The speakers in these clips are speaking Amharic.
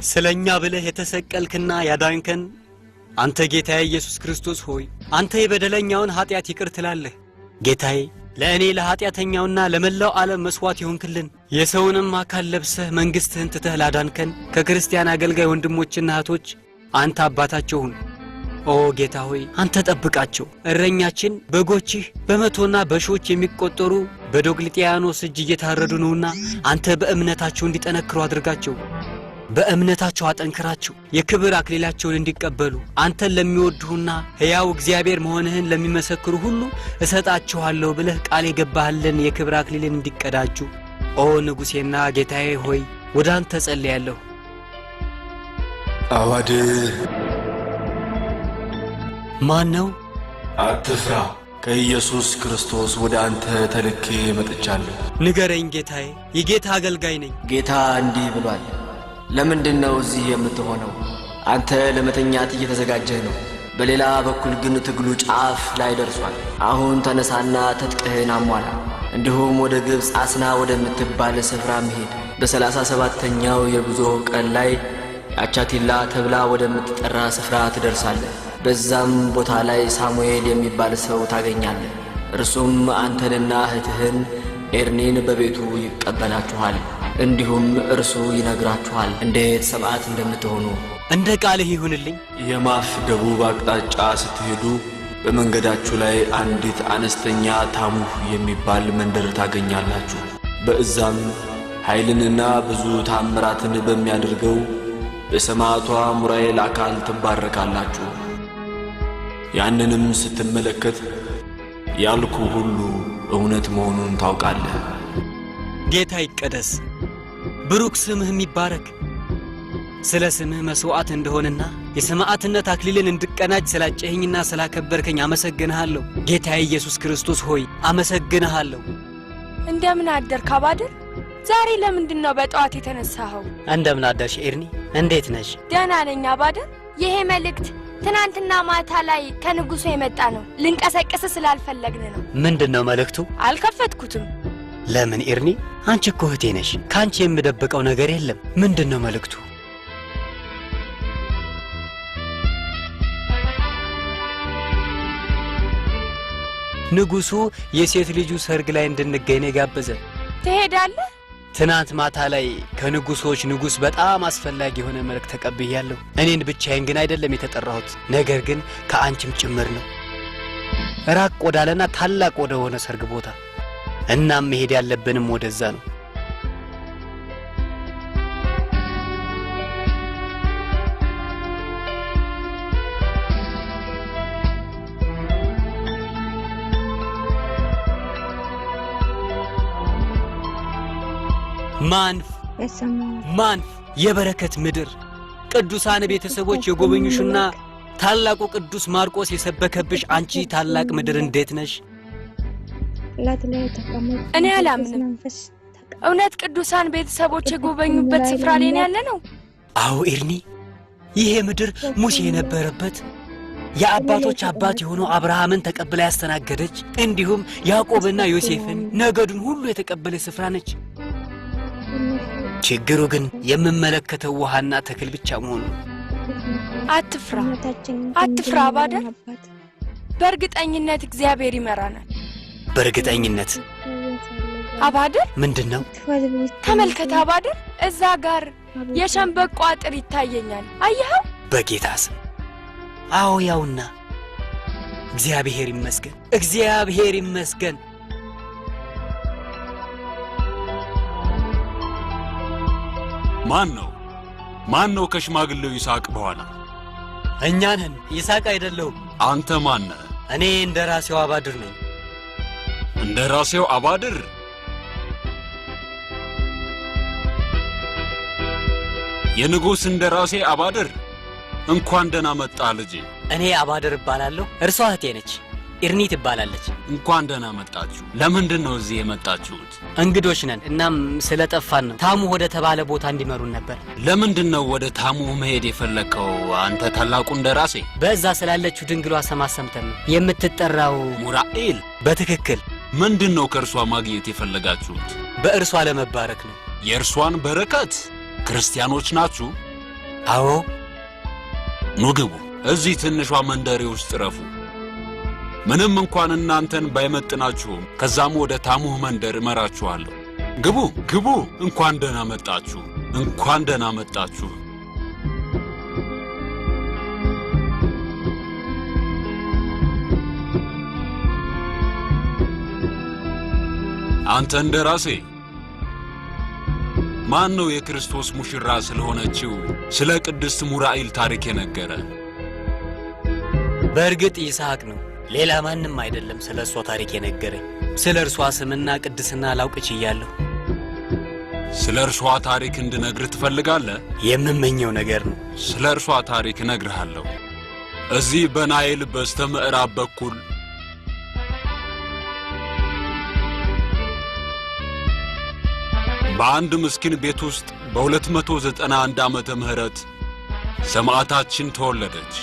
ስለ እኛ ብለህ የተሰቀልክና ያዳንከን አንተ ጌታዬ ኢየሱስ ክርስቶስ ሆይ፣ አንተ የበደለኛውን ኃጢአት ይቅር ትላለህ። ጌታዬ፣ ለእኔ ለኃጢአተኛውና ለመላው ዓለም መሥዋዕት የሆንክልን፣ የሰውንም አካል ለብሰህ መንግሥትህን ትተህ ላዳንከን ከክርስቲያን አገልጋይ ወንድሞችና እህቶች አንተ አባታቸው ሁን። ኦ ጌታ ሆይ፣ አንተ ጠብቃቸው። እረኛችን በጎችህ በመቶና በሺዎች የሚቆጠሩ በዶቅልጥያኖስ እጅ እየታረዱ ነውና አንተ በእምነታቸው እንዲጠነክሩ አድርጋቸው። በእምነታቸው አጠንክራቸው፣ የክብር አክሊላቸውን እንዲቀበሉ፣ አንተን ለሚወዱህና ሕያው እግዚአብሔር መሆንህን ለሚመሰክሩ ሁሉ እሰጣችኋለሁ ብለህ ቃል የገባህልን የክብር አክሊልን እንዲቀዳጁ፣ ኦ ንጉሴና ጌታዬ ሆይ፣ ወደ አንተ ጸልያለሁ። አባድ። ማን ነው? አትፍራ፣ ከኢየሱስ ክርስቶስ ወደ አንተ ተልኬ መጥቻለሁ። ንገረኝ ጌታዬ፣ የጌታ አገልጋይ ነኝ። ጌታ እንዲህ ብሏል፣ ለምንድን ነው እዚህ የምትሆነው? አንተ ለመተኛት እየተዘጋጀህ ነው። በሌላ በኩል ግን ትግሉ ጫፍ ላይ ደርሷል። አሁን ተነሳና ትጥቅህን አሟላ። እንዲሁም ወደ ግብፅ አስና ወደምትባል ስፍራ መሄድ። በ37ኛው የጉዞ ቀን ላይ አቻቲላ ተብላ ወደምትጠራ ስፍራ ትደርሳለህ። በዛም ቦታ ላይ ሳሙኤል የሚባል ሰው ታገኛለህ። እርሱም አንተንና እህትህን ኤርኒን በቤቱ ይቀበላችኋል። እንዲሁም እርሱ ይነግራችኋል እንዴት ሰማዕት እንደምትሆኑ። እንደ ቃልህ ይሁንልኝ። የማፍ ደቡብ አቅጣጫ ስትሄዱ በመንገዳችሁ ላይ አንዲት አነስተኛ ታሙህ የሚባል መንደር ታገኛላችሁ። በእዛም ኃይልንና ብዙ ታምራትን በሚያደርገው በሰማዕቷ ሙራኤል አካል ትባረካላችሁ። ያንንም ስትመለከት ያልኩ ሁሉ እውነት መሆኑን ታውቃለህ። ጌታ ይቀደስ፣ ብሩክ ስምህም ይባረክ። ስለ ስምህ መሥዋዕት እንደሆንና የሰማዕትነት አክሊልን እንድቀናጅ ስላጨኸኝና ስላከበርከኝ አመሰግንሃለሁ። ጌታዬ ኢየሱስ ክርስቶስ ሆይ፣ አመሰግንሃለሁ። እንደምን አደርክ አባድር? ዛሬ ለምንድን ነው በጠዋት የተነሳኸው? እንደምን አደርሽ ኤርኒ? እንዴት ነሽ? ደህና ነኝ አባድር። ይሄ መልእክት ትናንትና ማታ ላይ ከንጉሱ የመጣ ነው። ልንቀሰቅስ ስላልፈለግን ነው። ምንድን ነው መልእክቱ? አልከፈትኩትም። ለምን ኤርኒ? አንቺ እኮ እህቴ ነሽ። ከአንቺ የምደብቀው ነገር የለም። ምንድን ነው መልእክቱ? ንጉሱ የሴት ልጁ ሰርግ ላይ እንድንገኝ ነው የጋበዘን። ትሄዳለህ? ትናንት ማታ ላይ ከንጉሶች ንጉስ በጣም አስፈላጊ የሆነ መልእክት ተቀብያለሁ። እኔን ብቻዬን ግን አይደለም የተጠራሁት፣ ነገር ግን ከአንቺም ጭምር ነው። ራቅ ወዳለና ታላቅ ወደ ሆነ ሰርግ ቦታ። እናም መሄድ ያለብንም ወደዛ ነው። ማንፍ ማንፍ የበረከት ምድር፣ ቅዱሳን ቤተሰቦች የጎበኙሽና ታላቁ ቅዱስ ማርቆስ የሰበከብሽ አንቺ ታላቅ ምድር እንዴት ነሽ? እኔ አላምንም። እውነት ቅዱሳን ቤተሰቦች የጎበኙበት ስፍራ ላይ ነው ያለ ነው? አዎ ኤርኒ፣ ይሄ ምድር ሙሴ የነበረበት፣ የአባቶች አባት የሆነው አብርሃምን ተቀብላ ያስተናገደች፣ እንዲሁም ያዕቆብና ዮሴፍን ነገዱን ሁሉ የተቀበለች ስፍራ ነች። ችግሩ ግን የምመለከተው ውሃና ተክል ብቻ መሆኑ ነው። አትፍራ፣ አትፍራ አባደር። በእርግጠኝነት እግዚአብሔር ይመራናል። በእርግጠኝነት። አባድር። ምንድን ነው? ተመልከት አባድር፣ እዛ ጋር የሸንበቆ አጥር ይታየኛል። አየኸው? በጌታ ስም አዎ፣ ያውና። እግዚአብሔር ይመስገን፣ እግዚአብሔር ይመስገን። ማን ነው? ማን ነው ከሽማግሌው ይስሐቅ በኋላ? እኛ ነን። ይስሐቅ አይደለሁም። አንተ ማነህ? እኔ እንደራሴው አባድር ነኝ። እንደራሴው አባድር? የንጉሥ እንደራሴ አባድር፣ እንኳን ደህና መጣ ልጄ። እኔ አባድር እባላለሁ። እርሷ እህቴ ነች፣ ኢርኒ ትባላለች። እንኳን ደህና መጣችሁ። ለምንድን ነው እዚህ የመጣችሁት? እንግዶች ነን። እናም ስለጠፋን ነው ታሙ ወደ ተባለ ቦታ እንዲመሩን ነበር። ለምንድን ነው ወደ ታሙ መሄድ የፈለግከው አንተ ታላቁ እንደራሴ? በዛ ስላለችው ድንግሏ ሰማ ሰምተን ነው የምትጠራው። ሙራኤል። በትክክል። ምንድን ነው ከእርሷ ማግኘት የፈለጋችሁት? በእርሷ ለመባረክ ነው። የእርሷን በረከት? ክርስቲያኖች ናችሁ? አዎ። ኑ ግቡ። እዚህ ትንሿ መንደሬ ውስጥ ረፉ። ምንም እንኳን እናንተን ባይመጥናችሁም ከዛም ወደ ታሙህ መንደር እመራችኋለሁ። ግቡ ግቡ። እንኳን ደህና መጣችሁ። እንኳን ደህና መጣችሁ። አንተ እንደራሴ ማን ነው የክርስቶስ ሙሽራ ስለሆነችው ስለ ቅድስት ሙራኤል ታሪክ የነገረ? በእርግጥ ይስሐቅ ነው፣ ሌላ ማንም አይደለም ስለ እሷ ታሪክ የነገረኝ። ስለ እርሷ ስምና ቅድስና ላውቅ ችያለሁ። ስለ እርሷ ታሪክ እንድነግርህ ትፈልጋለህ? የምመኘው ነገር ነው። ስለ እርሷ ታሪክ እነግርሃለሁ። እዚህ በናይል በስተ ምዕራብ በኩል በአንድ ምስኪን ቤት ውስጥ በ291 ዓመተ ምህረት ሰማዕታችን ተወለደች።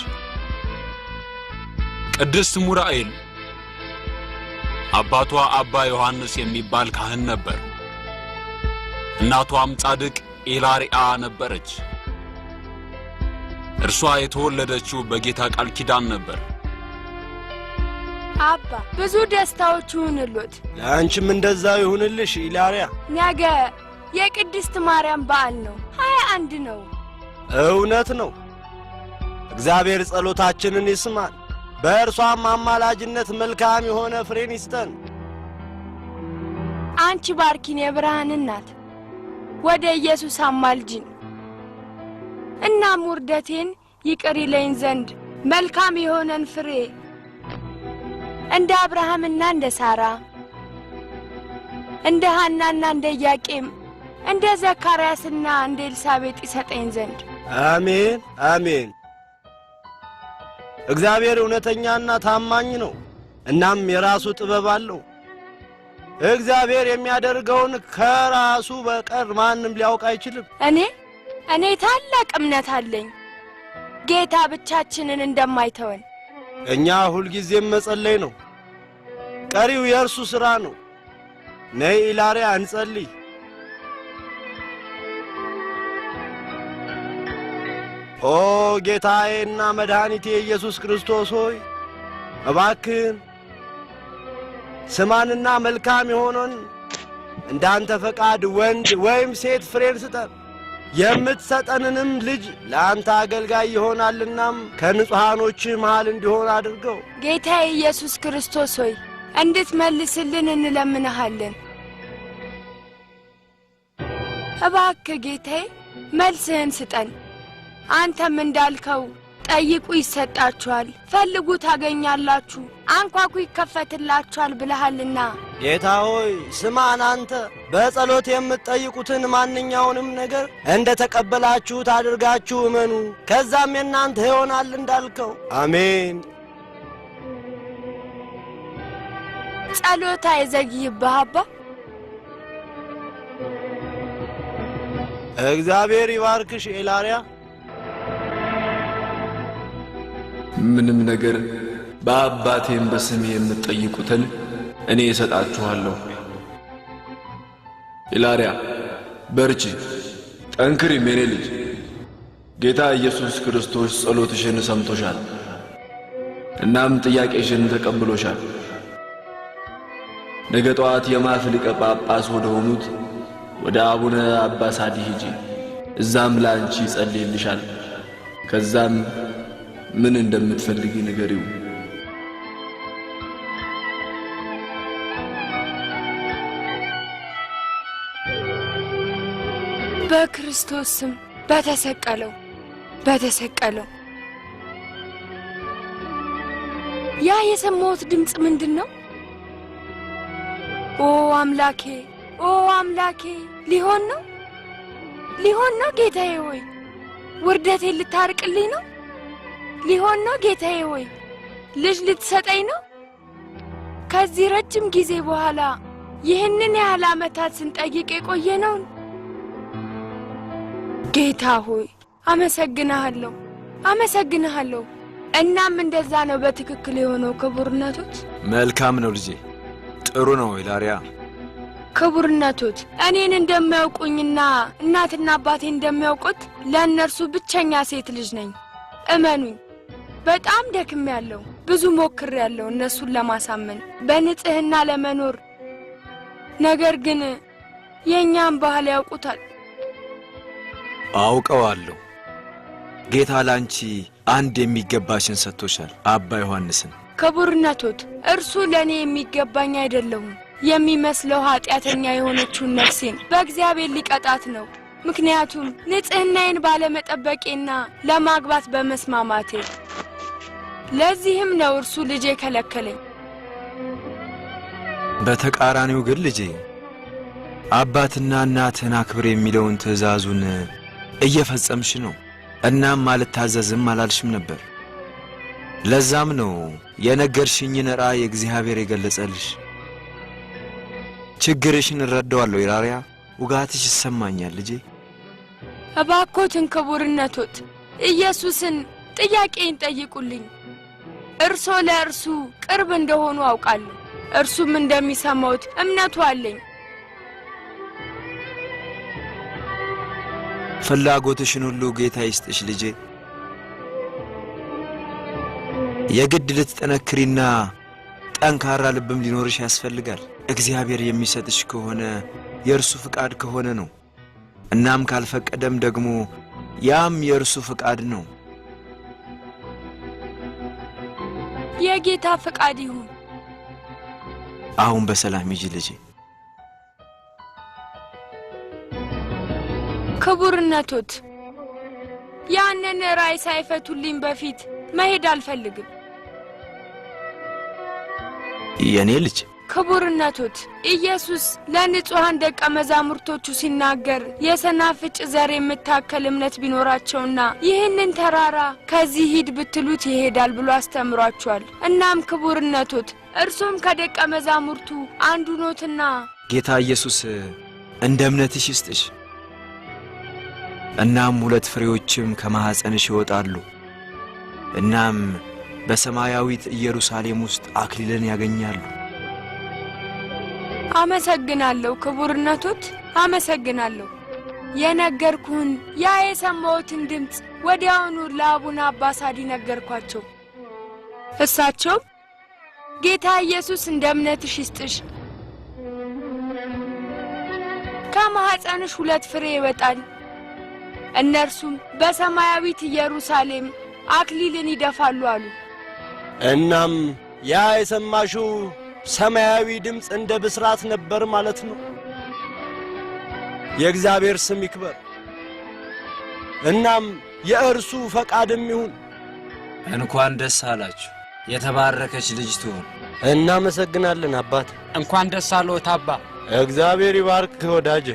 ቅድስት ሙራኤል አባቷ አባ ዮሐንስ የሚባል ካህን ነበር። እናቷም ጻድቅ ኢላሪያ ነበረች። እርሷ የተወለደችው በጌታ ቃል ኪዳን ነበር። አባ ብዙ ደስታዎች ይሁንልዎት። ለአንቺም እንደዛው ይሁንልሽ ኢላሪያ። ነገ የቅድስት ማርያም በዓል ነው። 21 ነው። እውነት ነው። እግዚአብሔር ጸሎታችንን ይስማን፣ በእርሷም አማላጅነት መልካም የሆነ ፍሬን ይስጠን። አንቺ ባርኪን የብርሃን እናት፣ ወደ ኢየሱስ አማልጂን። እናም ውርደቴን ይቅር ይለኝ ዘንድ መልካም የሆነን ፍሬ እንደ አብርሃምና እንደ ሳራ፣ እንደ ሐናና እንደ ኢያቄም፣ እንደ ዘካርያስና እንደ ኤልሳቤጥ ይሰጠኝ ዘንድ። አሜን አሜን። እግዚአብሔር እውነተኛና ታማኝ ነው። እናም የራሱ ጥበብ አለው። እግዚአብሔር የሚያደርገውን ከራሱ በቀር ማንም ሊያውቅ አይችልም። እኔ ታላቅ እምነት አለኝ ጌታ ብቻችንን እንደማይተወን። እኛ ሁልጊዜም መጸለይ ነው። ቀሪው የእርሱ ሥራ ነው። ነይ ኢላሪያ እንጸልይ። ኦ ጌታዬና መድኃኒቴ ኢየሱስ ክርስቶስ ሆይ፣ እባክህን ስማንና መልካም የሆነን እንዳንተ ፈቃድ ወንድ ወይም ሴት ፍሬን ስጠን። የምትሰጠንንም ልጅ ለአንተ አገልጋይ ይሆናልናም ከንጹሐኖችህ መሃል እንዲሆን አድርገው። ጌታዬ ኢየሱስ ክርስቶስ ሆይ፣ እንድትመልስልን እንለምንሃለን። እባክህ ጌታዬ መልስህን ስጠን። አንተም እንዳልከው ጠይቁ ይሰጣችኋል፣ ፈልጉ ታገኛላችሁ፣ አንኳኩ ይከፈትላችኋል ብለሃልና። ጌታ ሆይ፣ ስማን። አንተ በጸሎት የምትጠይቁትን ማንኛውንም ነገር እንደ ተቀበላችሁት አድርጋችሁ እመኑ፣ ከዛም የእናንተ ይሆናል እንዳልከው አሜን። ጸሎት አይዘግይብህ አባ። እግዚአብሔር ይባርክሽ ኤላሪያ። ምንም ነገር በአባቴም በስሜ የምትጠይቁትን እኔ እሰጣችኋለሁ። ኢላሪያ፣ በርቺ፣ ጠንክሪም የኔ ልጅ። ጌታ ኢየሱስ ክርስቶስ ጸሎትሽን ሰምቶሻል፣ እናም ጥያቄሽን ተቀብሎሻል። ነገ ጠዋት የማፍ ሊቀ ጳጳስ ወደ ሆኑት ወደ አቡነ አባ ሳዲ ሂጂ። እዛም ለአንቺ ይጸልይልሻል። ከዛም ምን እንደምትፈልጊ ንገሪው። በክርስቶስ ስም በተሰቀለው በተሰቀለው ያ የሰማሁት ድምፅ ምንድን ነው? ኦ አምላኬ፣ ኦ አምላኬ፣ ሊሆን ነው፣ ሊሆን ነው ጌታዬ ሆይ፣ ውርደቴን ልታርቅልኝ ነው? ሊሆን ነው ጌታዬ ሆይ፣ ልጅ ልትሰጠኝ ነው? ከዚህ ረጅም ጊዜ በኋላ ይህንን ያህል ዓመታት ስንጠይቅ የቆየነውን ጌታ ሆይ አመሰግንሃለሁ፣ አመሰግንሃለሁ። እናም እንደዛ ነው በትክክል የሆነው ክቡርነቶት። መልካም ነው ልጄ፣ ጥሩ ነው ኢላሪያ። ክቡርነቶት እኔን እንደሚያውቁኝና እናትና አባቴ እንደሚያውቁት ለእነርሱ ብቸኛ ሴት ልጅ ነኝ። እመኑኝ፣ በጣም ደክሜያለሁ፣ ብዙ ሞክሬያለሁ እነሱን ለማሳመን በንጽህና ለመኖር። ነገር ግን የእኛን ባህል ያውቁታል። አውቀዋለሁ። ጌታ ላንቺ አንድ የሚገባሽን ሰጥቶሻል፣ አባ ዮሐንስን። ክቡርነቶት እርሱ ለእኔ የሚገባኝ አይደለሁም። የሚመስለው ኃጢአተኛ የሆነችውን ነፍሴን በእግዚአብሔር ሊቀጣት ነው። ምክንያቱም ንጽሕናዬን ባለመጠበቄና ለማግባት በመስማማቴ። ለዚህም ነው እርሱ ልጄ ከለከለኝ። በተቃራኒው ግን ልጄ አባትና እናትህን አክብር የሚለውን ትእዛዙን እየፈጸምሽ ነው። እናም አልታዘዝም አላልሽም ነበር። ለዛም ነው የነገርሽኝን ራእይ እግዚአብሔር የገለጸልሽ። ችግርሽን እረዳዋለሁ ኢላሪያ፣ ውጋትሽ ይሰማኛል ልጄ። እባኮትን ክቡርነቶት ኢየሱስን ጥያቄን ጠይቁልኝ። እርሶ ለእርሱ ቅርብ እንደሆኑ አውቃለሁ። እርሱም እንደሚሰማዎት እምነቱ አለኝ። ፍላጎትሽን ሁሉ ጌታ ይስጥሽ ልጄ። የግድ ልትጠነክሪና ጠንካራ ልብም ሊኖርሽ ያስፈልጋል። እግዚአብሔር የሚሰጥሽ ከሆነ የእርሱ ፍቃድ ከሆነ ነው። እናም ካልፈቀደም ደግሞ ያም የእርሱ ፍቃድ ነው። የጌታ ፍቃድ ይሁን። አሁን በሰላም ሂጂ ልጄ። ክቡርነቶት ያንን ራእይ ሳይፈቱልኝ በፊት መሄድ አልፈልግም። የኔ ልጅ ክቡርነቶት ኢየሱስ ለንጹሐን ደቀ መዛሙርቶቹ ሲናገር የሰናፍጭ ዘር የምታከል እምነት ቢኖራቸውና ይህንን ተራራ ከዚህ ሂድ ብትሉት ይሄዳል ብሎ አስተምሯቸዋል። እናም ክቡርነቶት እርሶም ከደቀ መዛሙርቱ አንዱ ኖትና ጌታ ኢየሱስ እንደ እምነትሽ ይስጥሽ። እናም ሁለት ፍሬዎችም ከማኅፀንሽ ይወጣሉ። እናም በሰማያዊት ኢየሩሳሌም ውስጥ አክሊልን ያገኛሉ። አመሰግናለሁ ክቡርነቶት፣ አመሰግናለሁ። የነገርኩህን ያ የሰማሁትን ድምፅ ወዲያውኑ ለአቡነ አባ ሳዲ ነገርኳቸው። እሳቸውም ጌታ ኢየሱስ እንደ እምነትሽ ይስጥሽ፣ ከማኅፀንሽ ሁለት ፍሬ ይወጣል፣ እነርሱም በሰማያዊት ኢየሩሳሌም አክሊልን ይደፋሉ አሉ። እናም ያ የሰማሽው ሰማያዊ ድምፅ እንደ ብስራት ነበር ማለት ነው። የእግዚአብሔር ስም ይክበር። እናም የእርሱ ፈቃድም ይሁን። እንኳን ደስ አላችሁ። የተባረከች ልጅ ትሁን። እናመሰግናለን አባት። እንኳን ደስ አለዎት አባ። እግዚአብሔር ይባርክ ወዳጄ።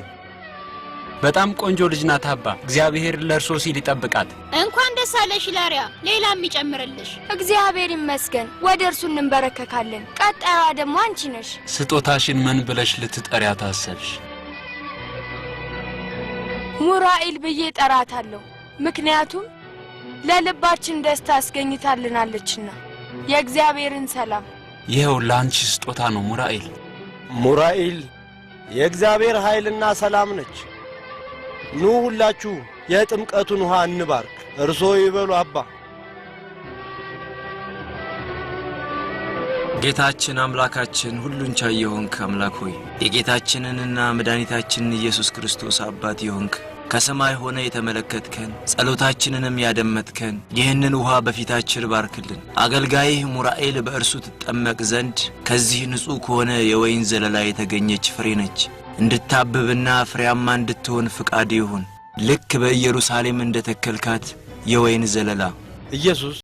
በጣም ቆንጆ ልጅ ናት አባ። እግዚአብሔር ለእርሶ ሲል ይጠብቃት። እንኳን ደስ አለሽ ሂላሪያ፣ ሌላም ይጨምርልሽ። እግዚአብሔር ይመስገን። ወደ እርሱ እንንበረከካለን። ቀጣዩዋ ደግሞ አንቺ ነሽ። ስጦታሽን ምን ብለሽ ልትጠሪያት አሰብሽ? ሙራኤል ብዬ ጠራታለሁ። ምክንያቱም ለልባችን ደስታ አስገኝታልናለችና የእግዚአብሔርን ሰላም። ይኸው ለአንቺ ስጦታ ነው ሙራኤል። ሙራኤል የእግዚአብሔር ኃይልና ሰላም ነች። ኑ ሁላችሁ የጥምቀቱን ውሃ እንባርክ። እርሶ ይበሉ አባ። ጌታችን አምላካችን ሁሉን ቻይ የሆንክ አምላክ ሆይ፣ የጌታችንንና መድኃኒታችንን ኢየሱስ ክርስቶስ አባት የሆንክ፣ ከሰማይ ሆነ የተመለከትከን፣ ጸሎታችንንም ያደመጥከን፣ ይህንን ውሃ በፊታችን ባርክልን። አገልጋይህ ሙራኤል በእርሱ ትጠመቅ ዘንድ ከዚህ ንጹሕ ከሆነ የወይን ዘለላ የተገኘች ፍሬ ነች። እንድታብብና ፍሬያማ እንድትሆን ፍቃድ ይሁን፣ ልክ በኢየሩሳሌም እንደ ተከልካት የወይን ዘለላ። ኢየሱስ